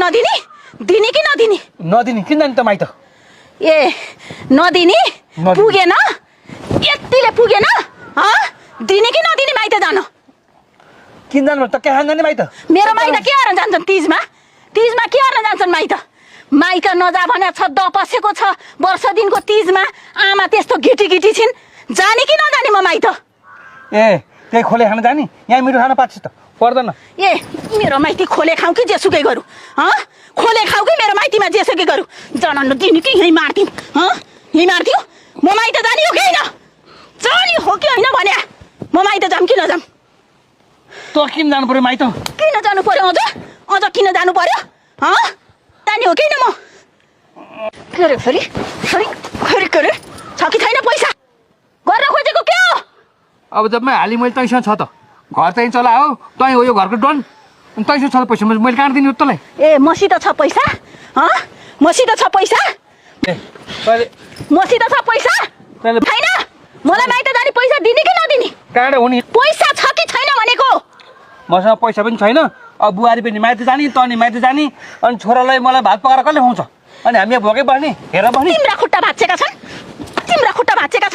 नदिने दिने कि नदिने नदिने किन जाने त माइत ए नदिने पुगेन यतिले पुगेन दिने कि नदिने माइत जान किन जानु त के जाने माइत मेरो माइत के गर्न जान्छन् तिजमा के गर्न जान्छन् माइत नजा भने छ दपसेको छ वर्ष दिनको तिजमा आमा त्यस्तो गिटी छिन् जाने कि नजाने म माइत ए त्यही खोले खान जाने यहाँ मिठो खान पाच्छस् त पर्दैन ए मेरो माइती खोले खाऊ कि जेसुकै गरौँ खोले खाऊ कि मेरो माइतीमा जेसुकै गरौँ जनाउनु दिनु कि यहीँ मार्थ्यौँ यहीँ मार्थ्यौँ म माइत जाने हो कि होइन जाने हो कि होइन भने म माइत जाऊँ कि नजाऊँ त किन जानु पर्यो माइत किन जानु पर्यो अझ किन जानु पर्यो जाने हो कि होइन म के अरे फेरि छ कि छैन पैसा गर्न खोजेको के हो अब जबमा हाली मैले तैसँग छ त घर चाहिँ चला हो तै हो यो घरको डन अनि तैसँग छ त पैसा मैले कहाँ दिनु तँलाई ए मसित छ पैसा मसित छ पैसा ए तैँले मसित छ पैसा तैँले छैन मलाई माइत जाने पैसा दिने कि नदिने कहाँबाट हो नि पैसा छ कि छैन भनेको मसँग पैसा पनि छैन अब बुहारी पनि माइत जाने तनी माइत जाने अनि छोरालाई मलाई भात पकाएर कसले खुवाउँछ अनि हामी भोकै बस्ने हेर बस्ने तिम्रा खुट्टा भाँचेका